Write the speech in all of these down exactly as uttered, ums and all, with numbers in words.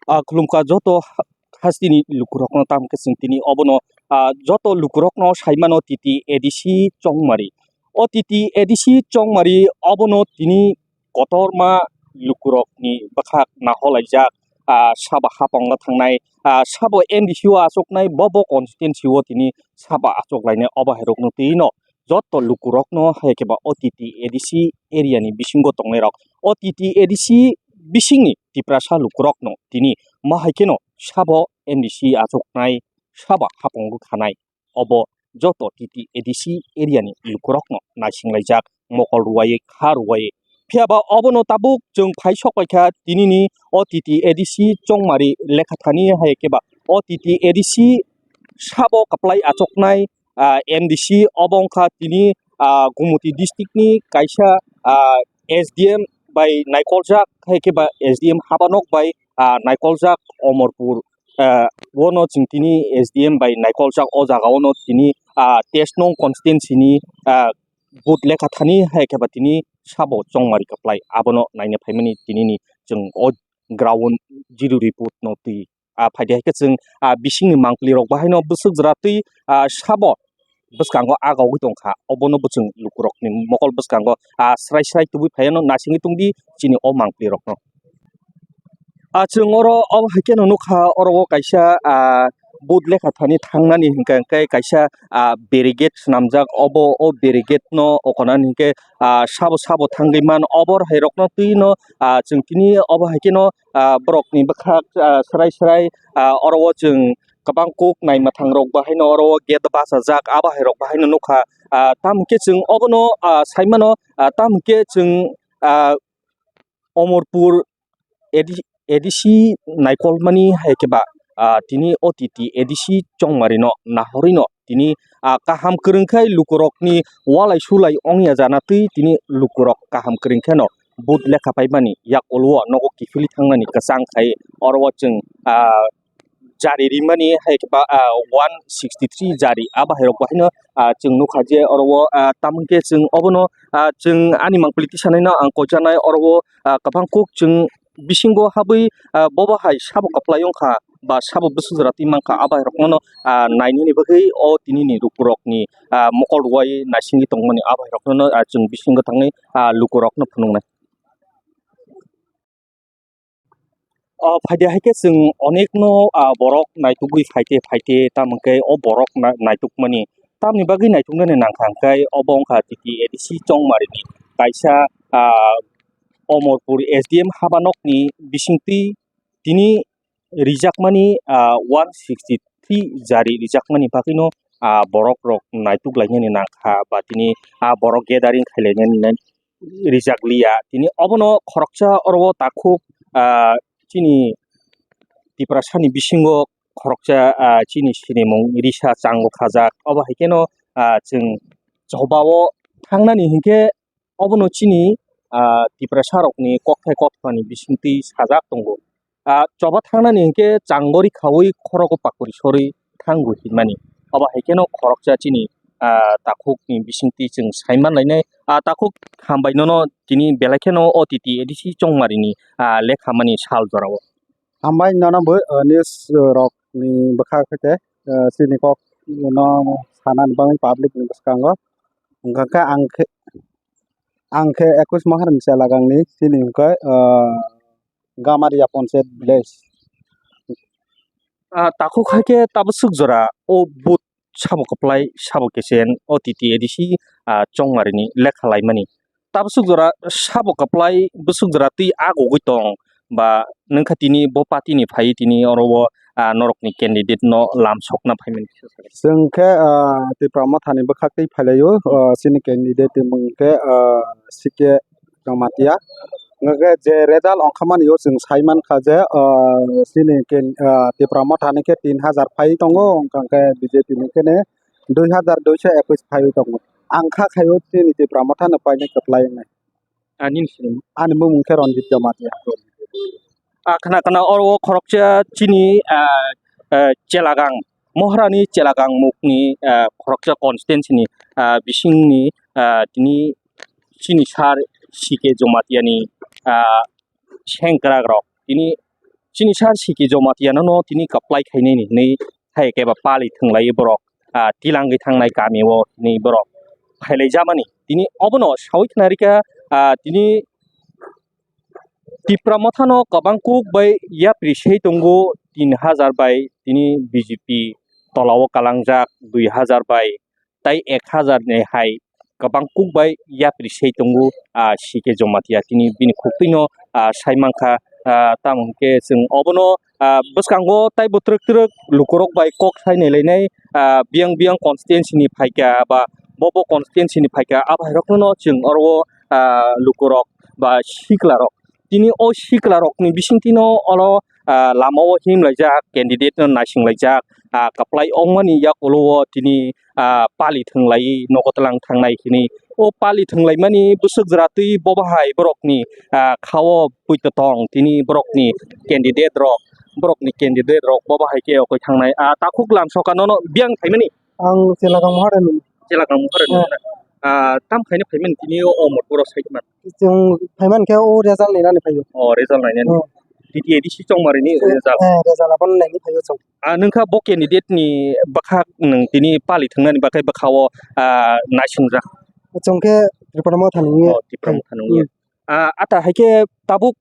Ah, khulumkha joto ha-, hasteni lukurokno, tamo khe chwng tini obono, ah, joto lukurokno saimano T T A D C Chongmari. O T T A D C Chongmari obono tini kotorma lukurokni bwkhak naholaijak, ah, sabo hapongo thangnai, ah, sabo M D C o achuknai, bo bo constituency o tini sabo achuklainai, obo hai rokno twi no joto lukurokno hai khe ba O T T A D C area ni bisingo tongnairok, O T T A D C bisingni Tiprasa lukurokno tini ma hai kheno sabo M D C achuknai, sabo hapungo khanai, obo joto T T A D C area ni lukurokno naisinglaijak, mokol ruwai, kha ruwai. Phiya ba obono tabuk chwng phai sok paikha tinini O T T A D C Chongmari lekha thani hai khe ba O T T A D C sabo kwplai achuknai, ah, M D C obo wngkha tini, ah, Gumoti district ni kaisa, ah, S D M bai naikoljak, hai khe ba S D M habanok bai, ah, naikoljak Omorpur, ah, ono chwng tini S D M bai naikoljak o jaga ono tini, ah, teis nong constituency ni, ah, booth lekha thani hai khe ba tini sabo Chongmari kwplai abono naina phaimani tinini chwng o ground zero report no twi. Ah, phaidi hai khe chwng, ah, bisingni mangpili rok bahaino bwswk jora twi, ah, sabo bwskango agogwi tongkha, obono bo chwng lukurokni mokol bwskango, ah, srai srai tubui phaiano naisingwi tongdi chini o mangpili rokno. Ah, chwng oro obo hai kheno nukha, oro o kaisa, ah, booth lekha thani thangnani hwnkhe, hwnkhe kaisa, ah, barricade swnamjak, obo o barricade no okonani hwnkhe, ah, sabo sabo thangwi man, obo hai rokno twi no, ah, chwng tini obo hai kheno, ah, borokni bwkhak, ah, srai srai, ah, oro o chwng kwbang kuk nai mwthang rok bahaino oro o gate bachajak, abo hai rok bahaino nukha, ah, tamo khe chwng obono, ah, saimano, ah, tamo khe chwng, ah, Omorpur A D, A D C naikolmani hai khe ba, ah, tini O T T A D C Chongmarino nahorwino tini, ah, kaham kwrwngkhai lukurokni walai sulai ongya jana twi tini lukurok kaham kwrwngkheno booth lekha paimani yakolwo nogo kiphilwi thangnani kwchang khai oro o chwng, ah, jari rimani hai khe ba, ah, one sixty three jari abo hai rok bahaino, ah, chwng nukha je oro o, ah, tamo khe chwng obono, ah, chwng ani mangpili tisanaino ang koichanaino oro o, ah, kwbang kuk chwng bisingo habwi, ah, bobo hai sabo kwplai wngkha ba sabo bwswk jora twi mankha abo hai rokno, ah, nainani bagwi o tinini lukurokni, ah, mokol rwui naisingwi tongmani abo hai rokno, ah, chwng bisingo thangwi, ah, lukurokno phunuknai. O phaidi hai khe chwng onekno, ah, borok naitugwi phaite phaite, tamo khe o borok na-, naitukmani. Tamni bagwi naituknani nangkha hwnkhe obo wngkha T T A D C Chongmarini kaisa, ah, Omorpur S D M habanokni bisingtwi tini rijakmani, ah, one sixty three jari rijakmani bagwino, ah, borokrok naituklainani nangkha ba tini, ah, borok gathering khailainani rijak liya. Tini obono khoroksa oro o takhuk, ah, chini Tiprasani bisingo khoroksa, ah, chini sinimung risa chango khajak. Obo hai kheno, ah, chwng choba o thangnani hinkhe obono chini, ah, Tiprasa rokni kokthai kothomani bisingtwi sajak tongo. Ah, choba thangnani hinkhe changori khaui khorogo pakori sorwi thangwi hinmani. Obo hai kheno khoroksa chini, ah, takhukni bisingtwi chwng saiman lainai. Ah, takhuk hambai nono tini belai kheno O T T A D C Chongmarini, ah, lekhamani sal jorao. Hambai nono bo, ah, news rokni bwkha khe, ah, chini kok no sanani bagwi public ni bwskango. Hwnkha khe ang khe, ang khe ekus Maharani chela gangni chini hwnkhe, ah, Gamaria Panchayat village. Ah, takhuk hai khe tabaswk jora o booth sabo kwplai sabo kichen O T T A D C, ah, Chongmarini lekha laimani. Tabaswk jora sabo kwplai bwswk jora twi agogwi tong ba nwngkha tini bo party ni phai tini oro o, ah, norokni candidate no lam sokna phaimani. Chwng khe, ah, Tipra Motha ni bwkhak twi phailaio, ah, chini candidate ni mung khe, ah, C K Jamatia. Hwnkhe je result ongkha mani o chwng sai mankha je, ah, chini ken-, ah, Tipra Motha ni khe tin hajar phai tongo, hwnkha khe B J P ni khe ne dui hajar duiso ekus phaiwi tongo. Ang kha khaio chini Tipra Motha no painai kwplai wngnai. Ani sinimung? Ani bumung khe Ranjit Jamatia. Ah, khna khna oro o khoroksa chini, ah, ah, chelagang, Moharani chelagang mukni, ah, khoroksa constituency ni, ah, bisingni, ah, tini chini sir C K Jamatia ni, ah, sengkrak rok tini chini sir C K Jamatia no no tini kaplai khainai ni hinwi hai khe ba pali thwnglai borok, ah, tilangwi thangnai kami o tini borok phailai jamani. Tini obono sawi khna rikha, ah, tini Tipra Motha no kwbang kuk bai yapri sei tongo, tin hajar bai tini B J P tola o kalangjak, dui hajar bai tai ek hajar ni hai kwbang kuk bai yapri sei tongo, ah, C K Jamatia tini bini khuktwi no, ah, sai mankha, ah, tamo hwnkhe chwng obono, ah, bwskango taibo twrwk twrwk lukurok bai kok sai nailainai, ah, biyang biyang constituency ni phaikha ba bo bo constituency ni phaikha, abo hai rokno no chwng oro o, ah, lukurok ba sikla rok tini o sikla rokni bisingtwi no oro, ah, lama o himlaijak, candidate no naisinglaijak, ah, kwplai ongmani yakulo o tini, ah, pali thwnglai nogo twlang thangnai hini. O pali thwnglaimani bwswk jora twi bo bahai borokni, ah, kha o puito tong tini borokni candidate rok, borokni candidate rok bo bahai khe okoi thangnai. Ah, takhuk lam soka nono biyang phaimani? Ang Chelakang Mohar ni. Chelakang Mohar ni. Eh. Ah, tam khaina phaimani tini o Omorpur o sai man. Chwng phaiman khe o result nainani phaio. O, result nainani. Hmm. T T A D C Chongmari ni result. Eh, result aboni naini phaio chwng. Ah, nwng kha bo candidate ni bwkhak nwng tini pali thwngnani bagwi bwkha o, ah, naisingjak. Chwng khe Tipra Motha ni wngya. O, Tipra Motha ni wngya. Hmm. Ah, ata hai khe tabuk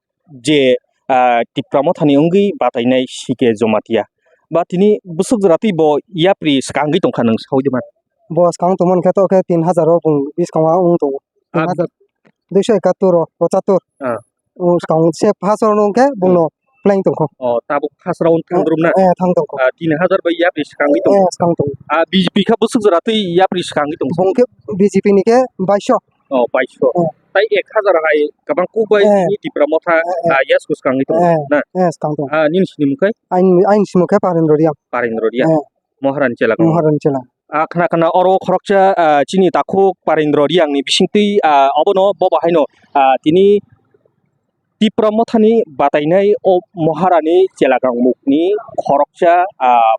je, ah, Tipra Motha ni wngwi batainai C K Jamatia. Ba tini bwswk jora twi bo yapri swkangwi tongkha nwng saui de man. Bo swkang tongmani khe to khe tin hajar o bung biskango wng tongo. Ah, tin hajar. Duiso ekattor o, pochattor. Ah. O swkang se first round o hwnkhe bungno playing tongkho. O, tabuk first round thangdrum na? Eh, thang tongkho. Ah, tin hajar bai yapri swkangwi tongo. Eh, swkang tongo. Ah, B J P kha bwswk jora twi yapri swkangwi tongo? Bung khe B J P ni khe baiso. O, baiso. Eh. Tai ek hajar hai kwbang kuk bai, eh, tini Tipra Motha, eh, eh, ah, yes, swkangwi tongo, eh, na? Eh, swkang tongo. Ah, nini sinimung khai? Ain, ain simung khe Parendra Reang. Parendra Reang. Eh. Moharani chela kang. Moharani chela. Ah, khna khna oro khoroksa, ah, chini takhuk Parendra Reang ni bisingtwi, ah, obono bo bahaino, ah, tini Tipra Mothani batainai o Moharani chela kang mukni khoroksa, ah,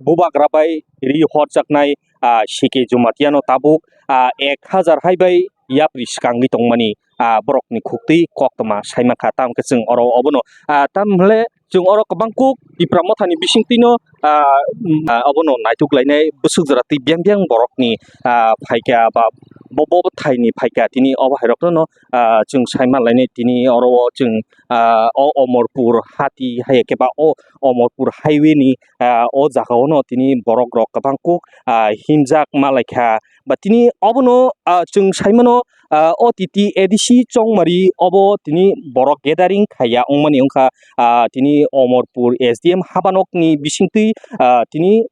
bubagra bai ri horjaknai, ah, C K Jamatia no tabuk, ah, ek hajar hai bai yapri swkangwi tongmani, ah, borokni khuktwi koktwma saimankha, tamo khe chwng oro obono, ah, tamle chwng oro kwbang kuk Tipra Mothani bisingtwino, ah, mm, ah, obono naituk lainai bwswk jora twi biyang biyang borokni, ah, phaikha ba bo, bo thaini phaikha tini obo hai rokno, ah, chwng sai manlainai tini oro o chwng, ah, o Omorpur hati hai khe ba o Omorpur highway ni, ah, o jaga o no tini borok rok kwbang kuk, ah, himjak malaikha ba tini obono, ah, chwng saimano, ah, o T T A D C Chongmari obo tini borok gathering khaiya wngmani wngkha, ah, tini Omorpur S D M habanokni bisingtwi, ah, tini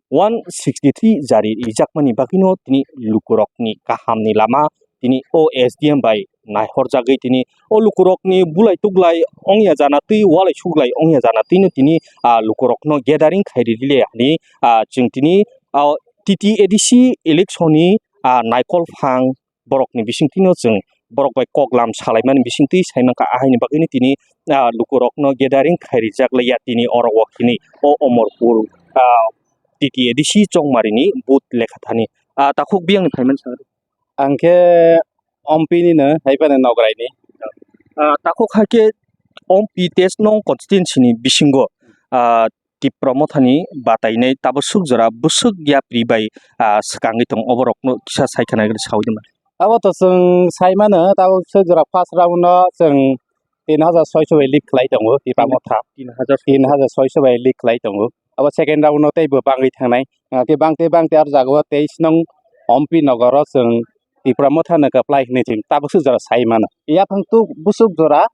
one sixty three jari rijakmani bagwino tini lukurokni kahamni lama tini o S D M bai naihorjagwi tini o lukurokni bulai tuglai ongya jana twi walai suglai ongya jana twino tini, ah, lukurokno gathering khairili le hinwi, ah, chwng tini, ah, T T A D C election ni, ah, naikol phang borokni bisingtwino chwng borok bai koklam salaimani bisingtwi saimankha, ahaini bagwino tini, ah, lukurokno gathering khairijak laiya tini oro o hinwi o Omorpur, ah, T T A D C Chongmarini booth lekha thani. Ah, takhuk biyangni phaimani sa. Ang khe Ompi ni no, hai phano Nograi ni. Ah, takhuk hai khe Ompi test nong constituency ni bisingo, ah, Tipra Mothani batainai tabuk swk jora bwswk yapri bai, ah, swkangwi tongo, oborokno kisa sai khna saui di mano. Abo to chwng sai mano, tabuk swk jora first round no chwng tin hajar soiso bai lead khlai tongo Tipra Motha. Tin hajar. Tin hajar soiso bai lead khlai tongo. Abo second round no teibo bangwi thangnai. Ah, tei bang tei bang tei aro jaga o teis nong Ompi Nogor o chwng Tipra Motha no kwplai hinwi chwng tabuk swk jora sai mano. Yaphang tu bwswk jora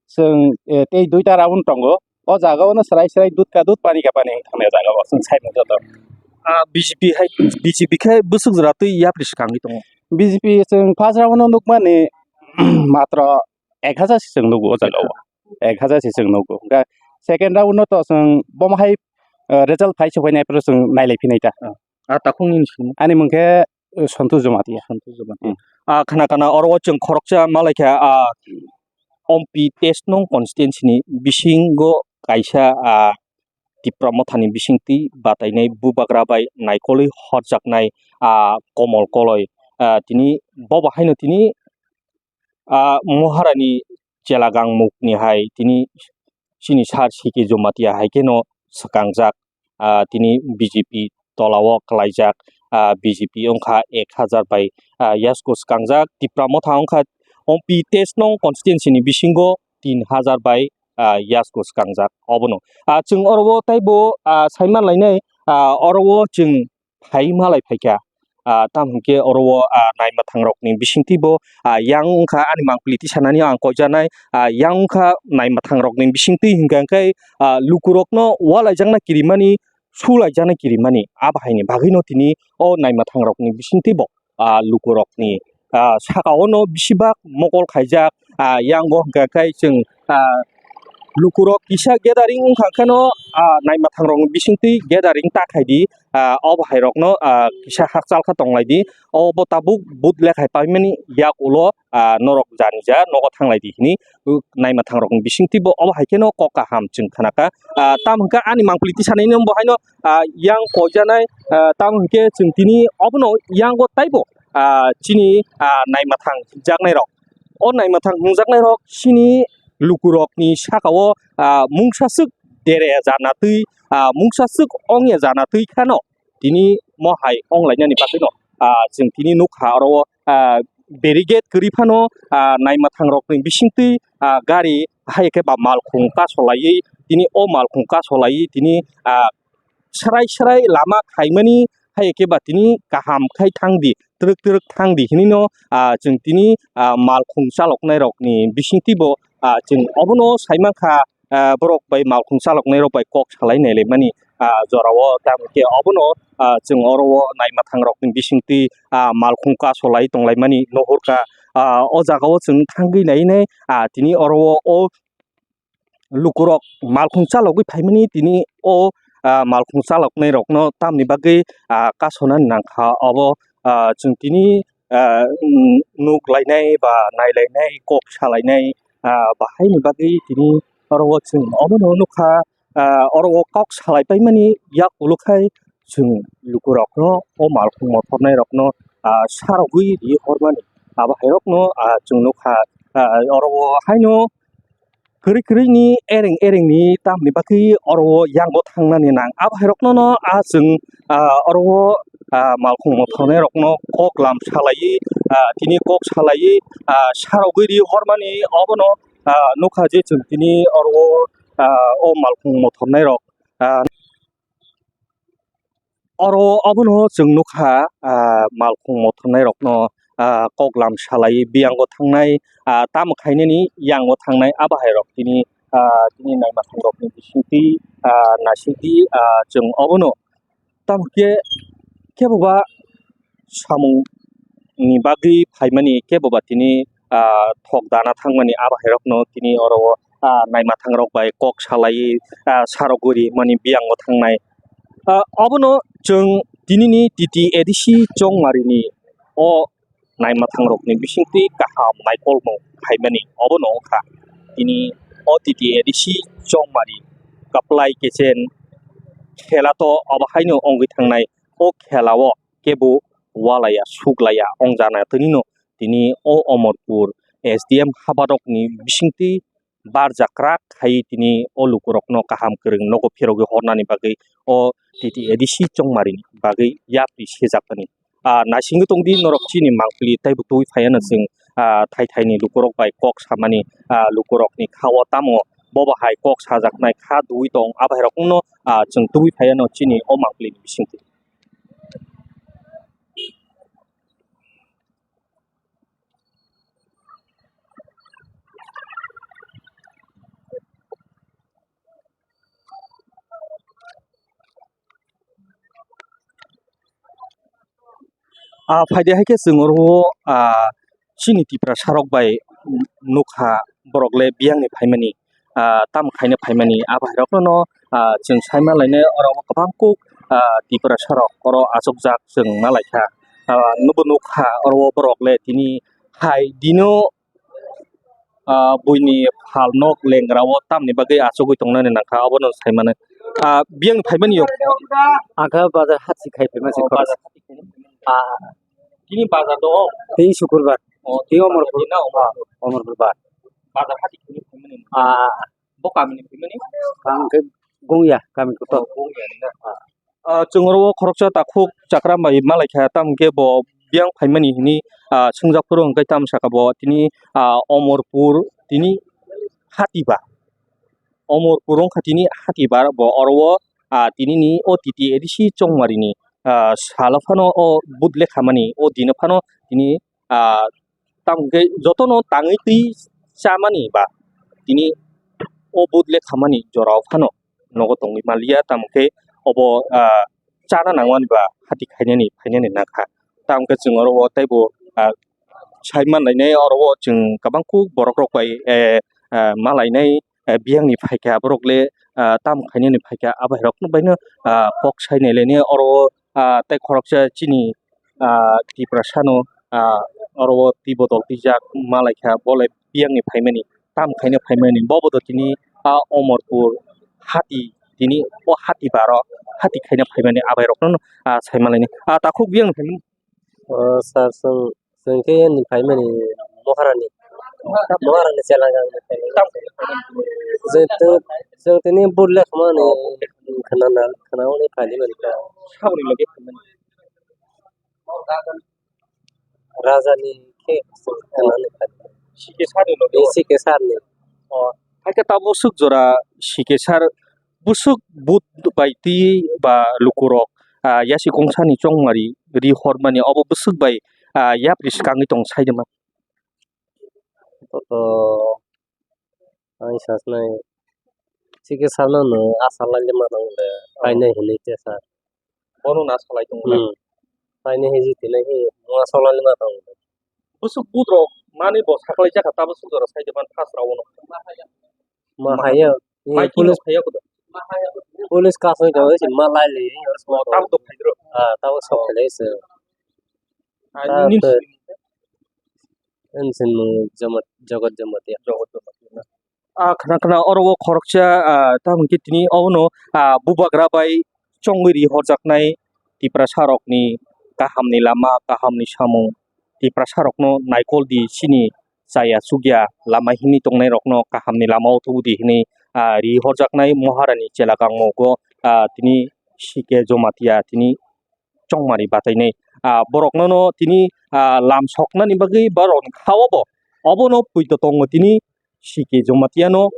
chwng, eh, tei duita round tongo. O jaga o no swrai swrai dut ka dut, pani ka pani wng thangna jaga o chwng sai mano joto. Ah, B J P hai, B J P khe bwswk jora twi yapri swkangwi tongo. B J P chwng first round o nukmani matro ek hajar se chwng nugo o jaga o. Ek hajar se chwng nugo. Hwnkhe second round no to chwng bomo hai, eh, result phai se phainai phuru chwng nailai phinai ta. Ah, ah, takhuk nini simi? Ani mung khe, eh, Santosh Jamatia. Santosh Jamatia. Hmm. Ah, khna khna oro o chwng khoroksa malaikha, ah, Ompi test nong constituency ni bisingo kaisa, ah, Tipra Mothani bisingtwi batainai bubagra bai naikolwi horjaknai, ah, Komol Koloi, ah, tini bobo haino tini, ah, Moharani chela gang mukni hai tini chini sir C K Jamatia hai kheno swkangjak, ah, tini B J P tola o kwlaijak, ah, B J P wngkha ek hazar bai, ah, yasku swkangjak. Tipra Motha wngkha O P test nong constituency ni bisingo tin hazar bai, ah, yasku swkangjak obono. Ah, chwng oro o taibo, ah, saiman lainai, ah, oro o chwng phai malai phaikha. Ah, tamo hwnkhe oro o, ah, naima thangrokni bisingtwi bo, ah, yang wngkha ani mangpili tisanani ang koijaknai, ah, yang wngkha naima thangrokni bisingtwi hwnkha khe, ah, lukurokno ualaijakna kirimani, sulaijakna kirimani, abo haini bagwino tini o naima thangrokni bisingtwi bo, ah, lukurokni, ah, saka ono besibak mokol khaijak, ah, yang o hwnkha khe chwng, ah, lukurok kisa gathering wngkha kheno, ah, naima thangrokni bisingtwi gathering ta khaidi, ah, obo hai rokno, ah, kisa hakchal kha tonglaidi, obo tabuk but lekhai paimani yak ulo, ah, norok jani ja nogo thanglaidi hini, uh, naima thangrokni bisingtwi bo obo hai kheno kok kaham chwng khanakha, ah, tamo hwnkhe ani mangpili tisanaino bo haino, ah, yang koijaknai, ah, tamo hwnkhe chwng tini obono yango taibo, ah, chini, ah, naima thang jaknairok. O naima thang hwnjaknairok chini lukurokni sakao, ah, mungsa swk dere jana twi, ah, mungsa swk ongya jana twi kheno tini mo hai onglainani bagwino, ah, chwng tini nukha oro o, ah, barricade kwrwi phano, ah, naima thangrokni bisingtwi, ah, gari hai khe ba malkhung kasolaiwi tini o malkhung kasolaiwi tini, ah, srai srai lama khaimani hai khe ba tini kaham khai thangdi, twrwk twrwk thangdi hinino, ah, chwng tini, ah, malkhung chaloknairokni bisingtwi bo, ah, chwng obono saimankha, ah, borok bai malkhung chaloknairok bai kok salai nailaimani, ah, jorao tamo khe obono, ah, chwng oro o naima thangrokni bisingtwi, ah, malkhung kasolai tonglaimani nuhurkha, ah, o jagao chwng thangwi nainai, ah, tini oro o lukurok malkhung chalogwi phaimani tini o, ah, malkhung chaloknairokno tamni bagwi, ah, kasonani nangkha obo, ah, chwng tini, ah, mm, nuk lainai ba nai lainai kok salainai, ah, bahaini bagwi tini oro o chwng obono nukha, ah, oro o kok salai paimani yak ulo khai chwng lukurokno o malkhung mothornairokno, ah, sarogwi ri hormani abo hairokno, ah, chwng nukha, ah, oro o haino kwrwi kwrwini ereng erengni tamni bagwi oro o yango thangnani nang. Abo hai rokno no ah chwng, ah, oro o, ah, malkhung mothornai rokno kok lam salaiwi, ah, tini kok salaiwi, ah, sarogwi ri hormani obono, ah, nukha je chwng tini oro o, ah, o malkhung mothornai rok, ah, Oro obono chwng nukha, ah, malkhung mothornai rokno, ah, kok lam salai biyango thangnai, ah, tamo khainani yango thangnai abo hai rok tini, ah, tini naima thang rokni bisingtwi, ah, naisingtwi, ah, chwng obono tamo khe kebo ba samung ni bagwi phaimani kebo ba tini, ah, thok dana thangmani abo hai rokno tini oro o, ah, naima thang rok bai kok salai, ah, sarogwi rimani biyango thangnai. Ah, obono chwng tinini T T A D C Chongmarini o naima thang rokni bisingtwi kaham naikolmung phaimani obono wngkha. Tini o T T A D C Chongmari kwplai kechen khela to obo haino wngwi thangnai. O khela o kebo walaya suklaya wngjana twnino tini o Omorpur S D M habarokni bisingtwi barjak kwrak khai tini o lukurokno kaham kwrwng nogo phirogwi hornani bagwi o T T A D C Chongmarini bagwi yapri sejakmani. Ah, naisingwi tongdi norok chini mangpili teibo twi phaiya no chwng, ah, thai thaini lukurok bai kok samani, ah, lukurokni kha-o tamo bobo hai kok sajaknai kha dui tong abo hai rokno, ah, chwng twi phaiya no chini o mangpilini bisingtwi. Ah, phaidi hai khe chwng oro o, ah, chini Tiprasa rok bai nukha borok le biyang ni phaimani, ah, tamo khaina phaimani abo hai rok no, ah, chwng sai ma lainai oro o kwbang kuk, ah, Tiprasa rok oro achukjak chwng ma lai kha. Ah, nubo nukha oro o borok le tini hai dino, ah, buini phalnok lengra o tamni bagwi achugwi tongnani nangkha, abono sai mano. Ah, biyang phaimani yok. Ang kha bazar hati khai phaima se. Oh, khorok. Bazar hati khai phaimani. Ah. Tini bazar do? Tini Sukurbar. Oh, tini Omorpur. Tini Omorpur. Ah, Omorpur bar. Bazar hati khai phaimani. Ah. Bo kamini phaimani? Ang khe Gungya kami kotor. Oh, Gungya ni na. Ah, chwng oro o khoroksa takhuk chakram bai malaikha, tamo khe bo biyang phaimani hwnwi, ah, swngjak phuru hwnkhe tamo saka bo tini, ah, Omorpur tini Hatiba. Omorpur wngkha tini Hatiba bo oro o, ah, tini ni O T T A D C Chongmari ni, ah, salo phano o budle khamani o dino phano tini, ah, tamo khe jotono tangwi twi chamani ba tini o budle khamani jorao phano nogo tongwi manliya, tamo khe obo, ah, chana nangmani ba hati khainani phainani nangkha. Tamo khe chwng oro o teibo, ah, sai manlainai oro o chwng kwbangkuk borok rok bai, eh, ah, malainai, eh, biyangni phaikha borok le, ah, tamo khainani phaikha abairok baino, ah, kok sainai lainai oro o, ah, tei khoroksa chini, ah, Tiprasano, ah, oro o twi bodol twijak malaikha, bo le biyangni phaimani, tamo khaina phaimani, bo bo do tini, ah, Omorpur hati, tini o hati baro hati khaina phaimani abairokno, ah, sai malaini, ah, takhuk biyangni phaimani. O sir, chwng, chwng khe yani phaimani Moharani, Moharani chela gang ni phaimani. Chwng tw-, chwng tini budle khmani khna na, khna oni phaidi mani ka. Saboni loge phaimani. Raja ni khe khna ni phaidi. Sike sari loge. Sike sari ni. O, hai khe tabuk swk jora sike sar Bwswk but bai twi ba lukurok, ah, yasi kongsani chongmari ri hormani obo bwswk bai, ah, yapri swkangwi tong saidima. To, to, ang sasnai. Chikhe sakno no asal lailima tong le, painai hinwi tesa. Bono na salai tong le. Hmm. Painai hinwi tini hi, mo asal lailima tong le. Bwswk butrok mani bo saklai jakha, tabuk swk jora saide man thas rao no. Ma haya. Mai kino police, haya kuda. Police kasoi jago si ma lai le. Tabuk to phaidro. Ah, tabuk sok khalai se. Ah, ta nini ta ensin mo jamat, jagat jamat ya. Jagat jamat ya. Ah, khna khna oro o khoroksa, ah, tamo khe tini obono, ah, bubagra bai chongwi ri horjaknai Tiprasa rokni kahamni lama, kahamni samung, Tiprasa rokno naikol di, chini chaya chukya lama himwi tongnai rokno kahamni lama o tubu di hinwi, ah, ri horjaknai Moharani chela kangmo go, ah, tini C K Jomatia tini chongmari batainai. Ah, borokno no tini, ah, lam soknani bagwi borokni kha obo, obono puito tongo tini C K Jomatia no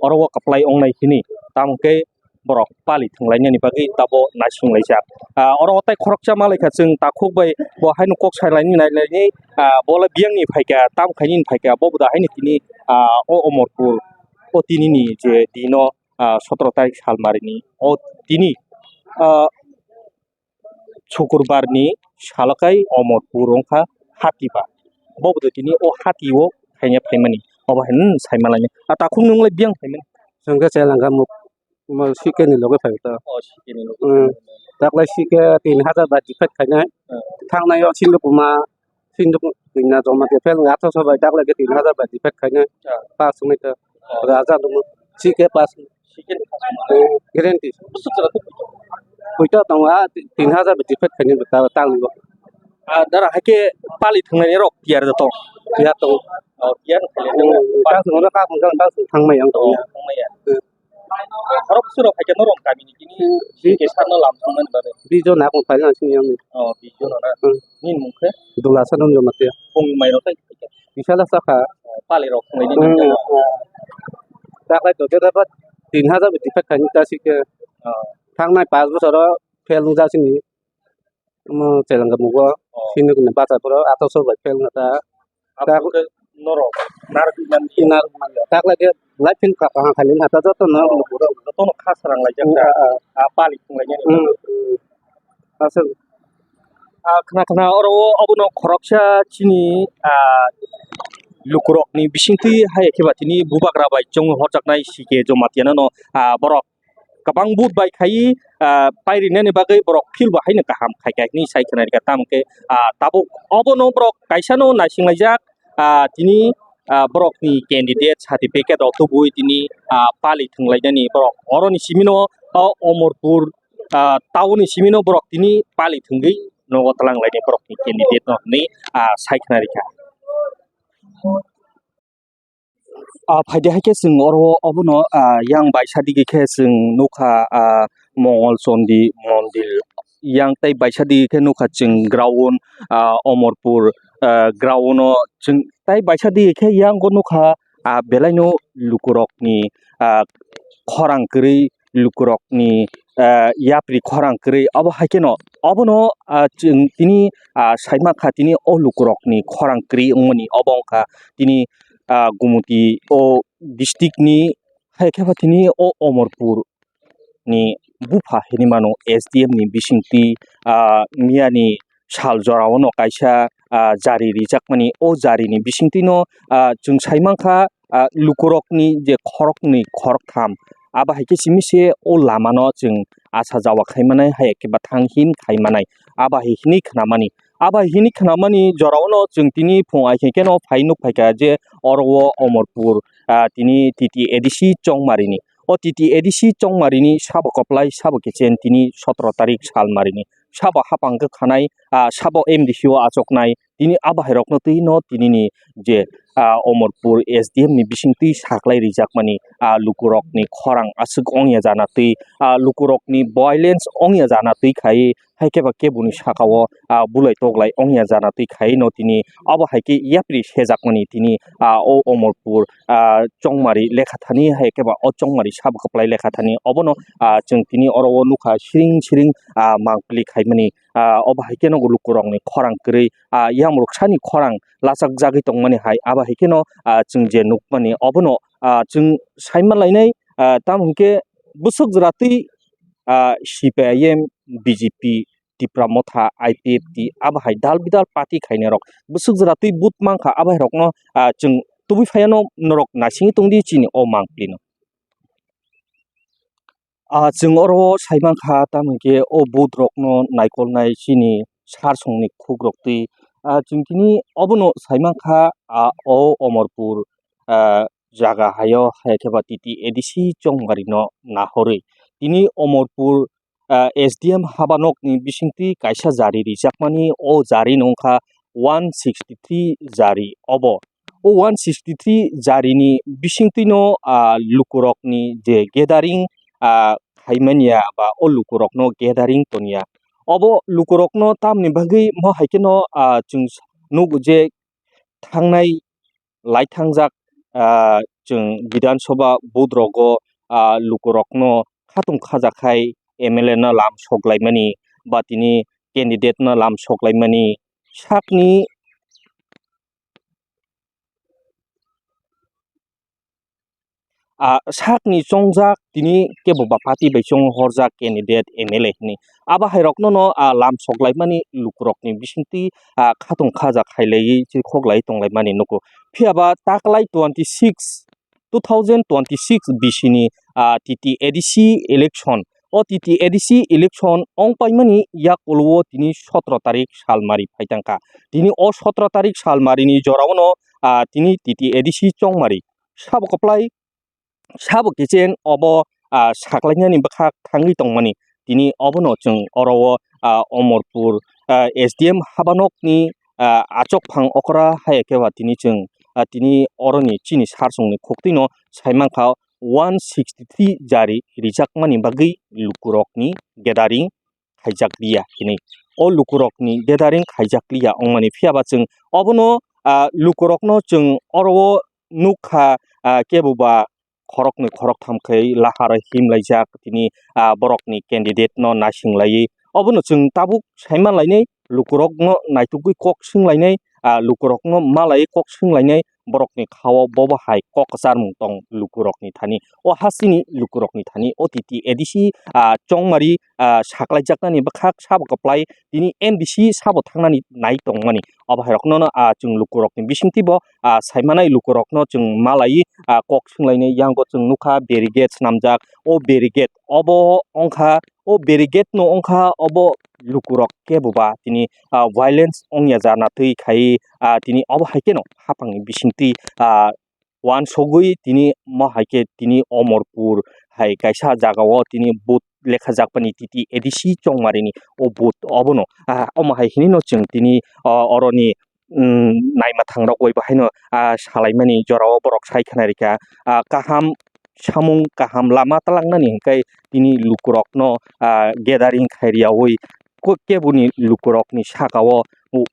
oro o kwplai wngnai hini, tamo khe borok pali thwnglainani bagwi tabo naisinglaijak. Ah, oro o tai khoroksa malaikha chwng takhuk bai bo haino kok salaini nailaini, ah, bo le biyangni phaikha, tamo khainini phaikha, bo bo da haino tini, ah, o Omorpur o tinini je dino, ah, sotoro tarik salmarini o tini, ah, Sukurbar ni salo kai Omorpur wngkha Hatiba. Bo bo tini o hati o khaina phaimani. Obo hai nwng sai manlaini. A takhuk nwng lai biyang phaimani. Chwng khe chai langkha mo, mo C K ni loge phai ta. O C K ni loge. Hmm. Taklai C K tin hajar bai defeat khainai. Hmm. Thangnai o Sindhu Kuma, Sindhu Kuma joma defeat athroso bai taklai khe tin hajar bai defeat khainai. Hmm. Pass wngwi ta. Raja dungmo. C K pass. Guarantee. Puito tongo, ah, tin hajar bai defeat khainai bo ta, ta wngo. Ah, dara hai khe pali thwngnaini rok tiyar da tong. Tiyar tongo. Oh, tiyar khainai. Hmm, ta swngo ta swngo ta swngo thangmai ang tongo. Oh, thangmai ya. Hmm. Oro bwswk rok hai khe norok kami ni tini C K sir no lam thangmani bagwi. Bijo na kung phaina sini ang. Oh, bijo na. Hmm. Nini mung khe? Dula sa nung joma tiya. Kung mai rok tai. Bisala sakha. Pali rok thwngwi di. Hmm, ah. Taklai to bera ba tin hajar bai defeat khainai ta C K. Ah. Thangnai panch bochor o fail wngjak sini. Omo chelangkha mugo. Oh. Sini kini bacha phoro athroso bai fail wngkha ta. Abo tak- khe norok narwk mani. Narwk mani. Taklai khe life in ka-, kaham khainai hata joto no. Oh. Joto no kha srang laijak ta. Hmm, ah, ah. Ah, pali thwnglainani. Hmm, hmm. Aswk. Ah, khna khna oro o obono khoroksa chini, ah, lukurokni bisingtwi hai khe ba tini bubagra bai chongwi horjaknai C K Jomatia no, ah, borok kwbang vote bai khai, ah, pairinani bagwi borok field bo haino kaham khai kha hinwi sai khna rikha, tamo khe, ah, tabuk obono borok kaisano naisinglaijak, ah, tini, ah, borokni candidate certificate rok tubui tini, ah, pali thwnglainani borok oroni simino, o Omorpur, ah, town ni simino borok tini pali thwngwi nogo twlang lainai borokni candidate no hinwi, ah, sai khna rikha. Ah, phaidi hai khe chwng oro obono, ah, yang baisa digi khe chwng nukha, ah, Mongol Chondi mondir. Yang tei baisa digi khe nukha chwng ground, ah, Omorpur, ah, ground o chwng tei baisa digi khe yang o nukha, ah, belaino lukurokni, ah, khorang kwrwi lukurokni, ah, yapri khorang kwrwi. Obo hai kheno obono, ah, chwng tini, ah, saima kha tini o lukurokni khorang kwrwi wngmani obo wngkha tini, ah, Gumoti o district ni hai khe ba tini o Omorpur ni bupha hinwi mano S D M ni bisingtwi, ah, miyani sal jorao no kaisa, ah, jari rijakmani. O jari ni bisingtwi no, ah, chwng sai mankha, ah, lukurokni je khoroknwi khoroktham, abo hai khe simi se o lama no chwng asa jawa khai manai, hai khe bathang him khai manai, abo hai hinwi khna mani. Abo hai hinwi khna mani jorao no chwng tini phung ai khe no phai nuk phai kha je oro o Omorpur, ah, tini T T A D C Chongmari ni. O T T A D C Chongmari ni sabo kwplai, sabo kichen tini sotro tarik salmari ni. Sabo hapang khe khanai, ah, sabo M D C o achuknai. Tini abo hai rokno twi no tini ni je, ah, Omorpur S D M ni bisingtwi saklai rijakmani, ah, lukurokni khorang aswk ongya jana twi, ah, lukurokni violence ongya jana twi khai hai khe ba keboni saka o, ah, bulai toklai ongya jana twi khai no tini abo hai khe yapri sejakmani tini, ah, o Omorpur, ah, Chongmari lekha thani hai khe ba o Chongmari sabo kwplai lekha thani obono, ah, chwng tini oro o nukha siring siring, ah, mangpili khaimani, ah, obo hai khe no lukurokni khorang kwrwi, ah, yang rwksani khorang lachak jagwi tongmani hai abo hai khe no, ah, chwng je nukmani obono, ah, chwng sai manlainai, ah, tamo hwn khe bwswk jora twi, ah, C P I M, B J P, Tipra Motha, I P F T, abo hai dal bidal party khainai rok bwswk jora twi vote mankha, abo hai rokno, ah, chwng tubui phaiya no norok naisingwi tongdi chini o mangpili no. Ah, chwng oro sai mankha, tamo hwn khe o vote rokno naikolnai chini sar songni khuk rok twi. Ah, chwng tini obono sai mankha, ah, o Omorpur, ah, jaga haio hai khe ba T T A D C Chongmari no nahorwi. Tini Omorpur, ah, S D M habanokni bisingtwi kaisa jari rijakmani, o jari no wngkha one sixty three jari. Obo o one sixty three jari ni bisingtwi no, ah, lukurokni je gathering, ah, khaimania ba o lukurokno gathering tonya. Obo lukurokno tamni bagwi mo hai kheno, ah, chwng nugo je thangnai lai thangjak, ah, chwng Bidhan Sabha vote rogo, ah, lukurokno khatung khaja khai M L A no lam sok laimani ba tini candidate no lam sok laimani sakni, ah, sakni chongjak tini kebo ba party bai chonghorjak candidate M L A hinwi. Abo hai rokno no, ah, lam sok laimani lukurokni bisingtwi, ah, khatung khaja khailaiwi chirikhok lai tonglaimani nugo. Phiya ba taklai twenty six, two thousand twenty six B C ni, ah, T T A D C election. O T T A D C election ong paimani yak ulo o tini sotro tarik salmari phaitangkha. Tini o sotro tarik salmari ni jorao no, ah, tini T T A D C Chongmari sabo kwplai, sabo kichen obo, ah, saklainani bwkhak thangwi tongmani. Tini obono chwng oro o, ah, Omorpur, ah, S D M habanokni, ah, achokphang okra hai khe ba tini chwng, ah, tini oroni chini sar songni khuktwino sai mankha one sixty three jari rijakmani bagwi lukurokni gathering khaijak liya hinwi. O lukurokni gathering khaijak liya wngmani phiya ba chwng obono, ah, lukurokno chwng oro o nukha, ah, kebo ba khoroknwi khoroktham khe lahar himlaijak tini, ah, borokni candidate no naising laiwi. Obono chwng tabuk sai manlainai lukurokno naitugwi kok swnglainai, ah, lukurokno malaiwi kok swnglainai borokni khao bobo hai kok kwcharmung tong lukurokni thani. O hasteni lukurokni thani o T T A D C, ah, Chongmari, ah, saklaijaknani bwkhak sabo kwplai tini M D C sabo thangnani nai tongmani. Obo hai rokno no, ah, chwng lukurokni bisingtwi bo, ah, sai manai lukurokno chwng malaiwi, ah, kok swnglainai yango chwng nukha barricade swnamjak. O barricade obo wngkha, o barricade no wngkha obo lukurok kebo ba tini, ah, violence wngya jana twi khai, ah, tini obo hai kheno haphangni bisingtwi, ah, uansugwi tini mo hai khe tini Omorpur hai kaisa jagao tini booth lekhajakmani T T A D C Chongmarini o booth obono, ah, omo hai hinwi no chwng tini, ah, oroni mm, naima thangrok bai bahaino, ah, salaimani jorao borok sai khna rikha, ah, kaham samung kaham lama twlangnani hwnkhe tini lukurokno, ah, gathering khai riyaui ko-, keboni lukurokni sakao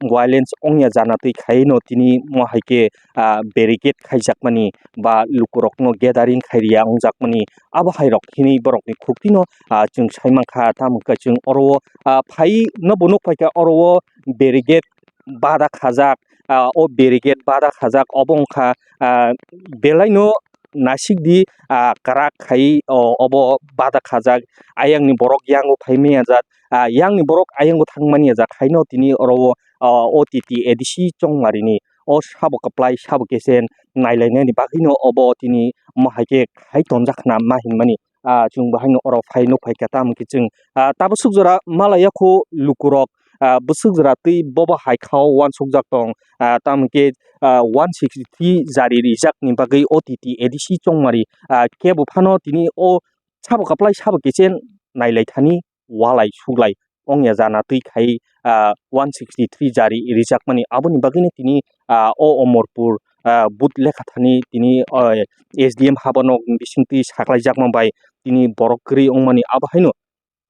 violence wngya jana twi khaino tini mo hai khe, ah, barricade khaijakmani ba lukurokno gathering khai riya wngjakmani abo hai rok hini borokni khuktino, ah, chwng sai mankha. Tamo hwnkhe chwng oro o, ah, phaino bo nukphaikha oro o barricade bada khajak, ah, o barricade bada khajak obo wngkha, ah, belaino nasikdi, ah, kwrak khai o obo bada khajak. Ayangni borok yango phaimani ajak, ah, yangni borok ayango thangmani ajak haino tini oro o, ah, O T T A D C Chongmarini o sabo kwplai sabo kechen nailainani bagwino obo tini mo hai khe khai tonjak khna ma hinmani. Ah, chwng bo haino oro phai nuk phai kha, tamo khe chwng, ah, tabuk swk jora malai ya kho lukurok, ah, bwswk jora twi bobo hai kha o uansukjak tong, ah, tamo khe, ah, one sixty three jari rijak ni bagwi O T T A D C Chongmari, ah, kebo phano tini o sabo kwplai sabo kechen nailai thani walai suglai wngya jana twi khai, ah, one sixty three jari rijakmani. Aboni bagwino tini, ah, o Omorpur, ah, booth lekha thani tini, ah, S D M habanok bisingtwi saklaijakma bai tini borok kwrwi wngmani abo haino.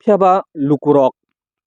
Phiya ba lukurok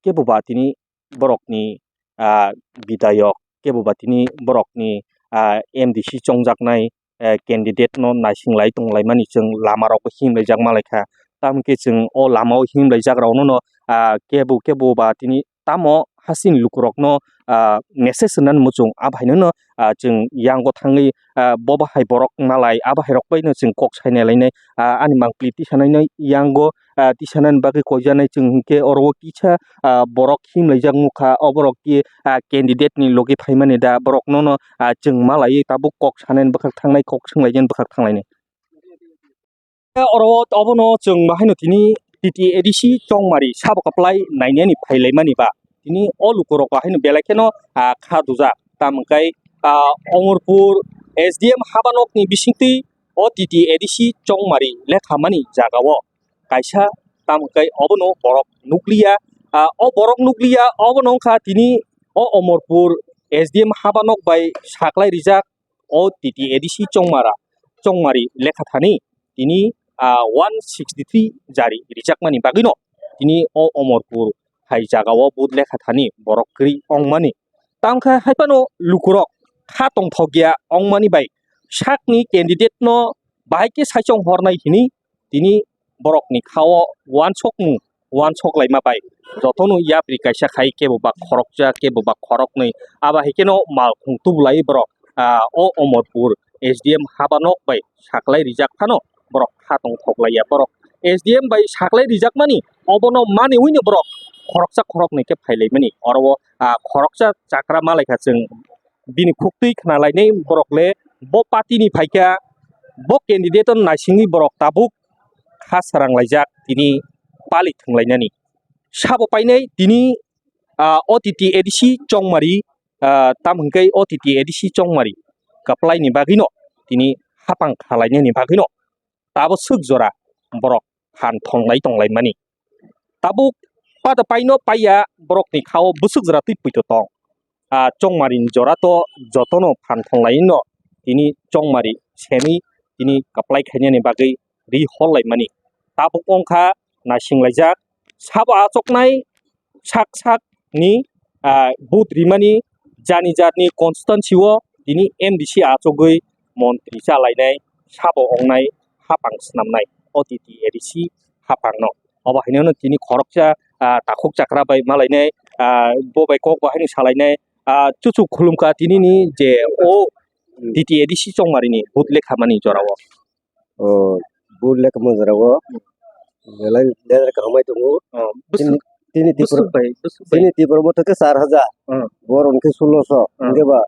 kebo ba tini borokni, ah, bidayok kebo ba tini borokni, ah, M D C chongjaknai, eh, candidate no naising lai tong lai mani chwng lama rok bo himlai jak ma lai kha. Tamo khe chwng o lama o himlai jak rok no no, ah, kebo kebo ba tini tamo hasing lukurok no, ah, message rwna muchung abo hai no, ah, chwng yango thangwi, ah, bo bahai borok malai abo hai rok bai no chwng kok sai nai lai nai, ah, ani mangpli tisa nai nai yango, ah, tisa nani bagwi koijaknai chwng hinkhe oro o kisa, ah, borok himlaijak nukha, o borok khe, ah, candidate ni logi phaimani da, borok nono, ah, chwng malaiwi tabuk kok sanani bwkhak thangnai, kok swnglaijani bwkhak thanglainai. Oro o obono chwng bahaino tini T T A D C Chongmari sabo kwplai nainani phailaimani ba tini o lukurok bahaino belai kheno, ah, kha dujak. Tamo khe, ah, Omorpur S D M habanokni bisingtwi o T T A D C Chongmari lekhamani jagao kaisa tamo khe obono borok nukliya. Ah, o borok nukliya obono wngkha tini o Omorpur S D M habanok bai saklai rijak o T T A D C Chongmara, Chongmari lekha thani tini, ah, one sixty three jari rijakmani bagwino tini o Omorpur hai jagao booth lekha thani borok kwrwi wngmani. Tamo khe hai phano lukurok kha tongthokya wngmani bai sakni candidate no bahai khe saichung hornai hini tini borokni kha o uansukmung uansuk laima bai jotono yapri kaisa khai kebo ba khoroksa kebo ba khoroknwi abo hai kheno malkhung tubulai borok, ah, o Omorpur S D M habanok bai saklai rijak phano borok kha tongthok laiya borok S D M bai saklai rijakmani obono manwi no borok khoroksa khoroknwi khe phailaimani oro o, ah, khoroksa chakra malaikha chwng bini khuktwi khna lainai borok le bo party ni phaikha, bo candidate no naisingwi borok tabuk kha srang laijak tini pali thwng lainani. Sabo painai tini, ah, O T T A D C Chongmari, ah, tamo hwnkhe O T T A D C Chongmari kwplai ni bagwi no tini hapang kha lainani bagwi no tabo swk jora borok phan thonglai tonglaimani. Tabuk pada paino paiya borokni kha o bwswk jora twi poito tong. Ah, Chongmari ni jora to jotono phan thonglai no tini Chongmari semi tini kwplai khainani bagwi ri hor laimani. Tabuk wngkha naising laijak sabo achuknai sak sak ni, ah, vote rimani jani jatni constituency o tini M D C achugwi montri chalainai sabo wngnai hapang swnamnai O T T A D C hapang no. Obo haino tini khoroksa, ah, takhuk chakra bai malainai, ah, bo bai kok bo haino salainai, ah, chuchuk khulumkha tini ni je o T T A D C Chongmari ni vote lekha mani jora o. O, bur le kamo jora o. Belai leader kaham bai tongo. Oh, tini, bwswk, tini Tipra, bwswk bai, bwswk bai. Tini Tipra bo theke char hajar. Oh. Bor hwnkhe sulosho. Oh. Hwnkhe ba,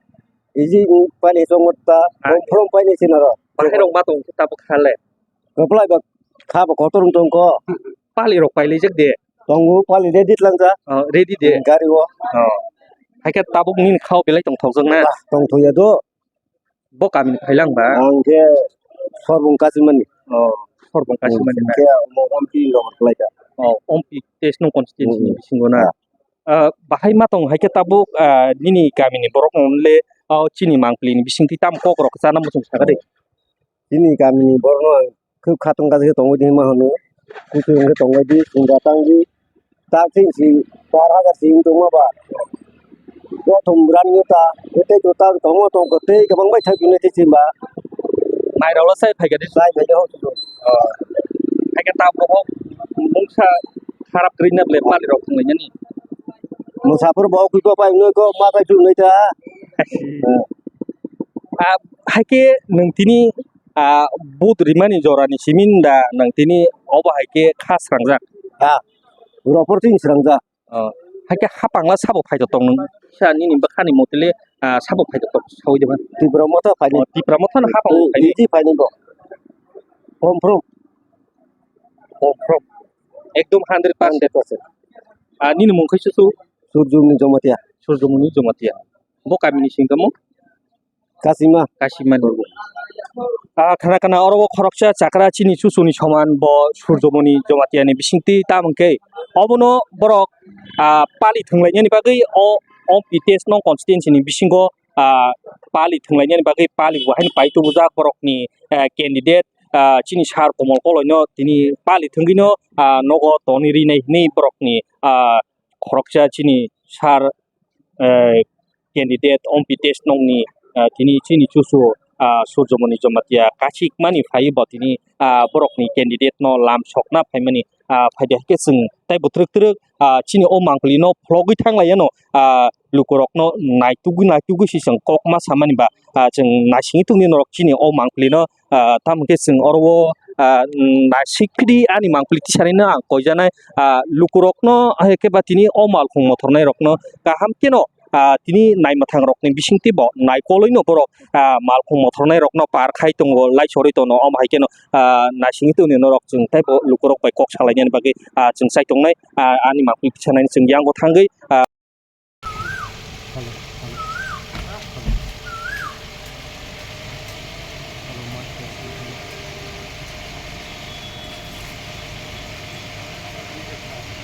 iji pani chongmorta, ah, from, from pani sinaro. Bahai rok ma tong khe tabuk kha le. Kwplai ba kha ba kotor wng tong kho. Pali rok pai lijak de. Tongo pali ready tlang ja. Oh, ready de. Gari o. Oh. Hai khe tabuk nini kha o belai tong thok jak na. Bah, tong thok ya do. Bo kami ni phailang ba? Ang khe Sorbong Kasimani. Oh, Sorbong Kasimani na? Khe omo Ompi lobar khlai kha. Oh, Ompi test nung constituency ni bisingo na? Ah. Ah, bahai ma tong hai khe tabuk, ah, nini kamini borok no le, oh, chini mangpili ni bisingtwi tamo kok rok chana muchung saka de. Chini kamini borok no ang khub khatong kajak tongwi di ma hwnwi. Kuchung khe tongwi di, chwng da tang di. Tak sing si char hajar si wng tongma ba. Bothom brani ta, tei to tak tongma tong ko tei kwbang bai thai phinai tei chimba. Mai rok sai phai kadi. Sai phai kadi. Oh. Hai khe tabuk mungsa kharap kwrwi na ble pali rok thwngwi nani. Mungsa phur bo kwi ko pai noi ko ma pai tu noi ta. Ah, hai khe nwng tini, ah, but rimani jorani simi da nwng tini obo hai khe kha srangjak. Ah, rok por tin srangjak. Oh, hai khe hapangla sabo phai tong nwng. Sa nini bwkhani motile, ah, sabo phai tong sawi de ba. Tipra motha phai ni. Oh, Tipra motha no hapang phai ni. Iti phai ni bo. Confirm. Confirm. Ekdom hundred percent. Hundred percent. Ah, nini mung khai susu? Surjumuni Jamatia. Surjumuni Jamatia. Bo kamini singtamo? Kasima. Kasima ni. Ah, khana khana oro o khoroksa chakra chini chusuni soman bo Surjomoni Jamatia ni bisingtwi tamung khe obono borok, ah, pali thwnglainani bagwi o, o P T S no constituency ni bisingo, ah, pali thwnglainani bagwi pali bo haino pai tubujak borokni, ah, candidate, ah, chini sir Komol Koloi no tini pali thwngwi no, ah, nogo toni rinai hinwi borokni, ah, khoroksa chini sir eh, candidate Ompi Tesnokni, eh, tini chini chuchu, ah, Surjomoni Jamatia kachikmani phaiwi bo tini, ah, borokni candidate no lam sokna phaimani, ah, phaidi hai khe chwng tei bo twrwk twrwk, ah, chini o mangpili no phlogwi thanglaiyano, ah, lukurokno naitugwi naitugwi se chwng kok ma samani ba, ah, chwng naisingwi tongni norok chini o mangpili no ah, tamo khe chwng oro o, ah, mm, naisik phidi ani mangpili tisani no ang koijanai, ah, lukurokno hai khe ba tini o malkhung mothornai rokno kaham kheno, ah, tini naimwthang rokni bisingtwi bo naikolwi no borok, ah, malkhung mothornai rokno par khai tongo, lai chorwi tongo, omo hai kheno, ah, naisingwi tongni norok chwng tei bo lukurok bai kok salainani bagwi, ah, chwng chai tongnai, ah, ani mangpili tisanani chwng yango thangwi, ah, Hello, hello, hello. Hello, mic testing, hello.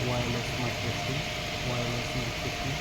Wireless mic testing, wireless mic testing.